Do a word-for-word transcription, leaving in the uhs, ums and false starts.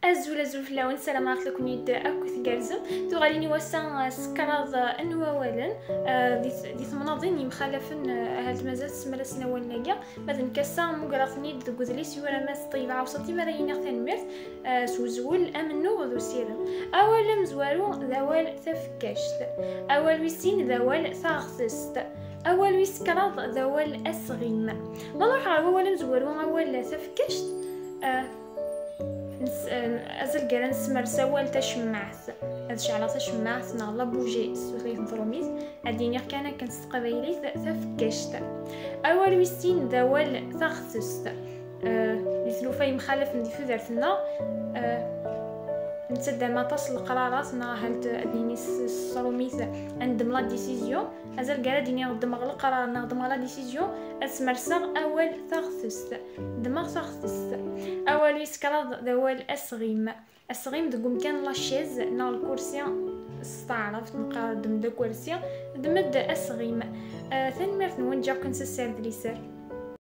Azul, azul fell-awen, ssarameɣ tleknit akk tgerrzem. Tuɣalin i wass-a, eh, s kraḍ, eh, n wawalen, eh, di t-, di temnaḍin yemxalafen, eh, ahat mazal tessemrasem awalen-agi. Ma d nekk ass-a, mmugreɣ-ten-id deg udlis yura Mass Ṭeyba Ɛewṣaṭi, mi ara yiniɣ tanemmirt, eh, s uzwel amennuɣ d usirem. Awal amezwaru d awal tafekkact. Awal wis sin d awal taɣtest. Awal wis kraḍ d awal asɣim. Ma nruḥ ɣer wawal amezwaru, awal tafekkact, eh, Nes-, eh, azal gar ad nesmers awal tacemmaɛt. Ad ceɛleɣ tacemmaɛt neɣ la bougie s tutlayt n trumit. Ad d-iniɣ kan akken s teqbaylit tafekkact. Awal wis sin d awal taɣtest. Eh, di tlufa yemxalafen di tudert-nneɣ, eh, nettadam aṭas n leqrarat neɣ ahat ad nini s, s trumit ad neddem la décision. Azal gar ad d-iniɣ ddmeɣ leqrar neɣ ddmeɣ la décision, ad smerseɣ awal taɣtest. Ddmeɣ taɣtest. Awal wis kraḍ d awal asɣim. Asɣim deg umkan la chaise neɣ lkursi s taɛrabt neqqar ddem-d akersi, ddem-d asɣim. Eh, tanemmirt-nwen, ǧǧiɣ-ken s sser d liser.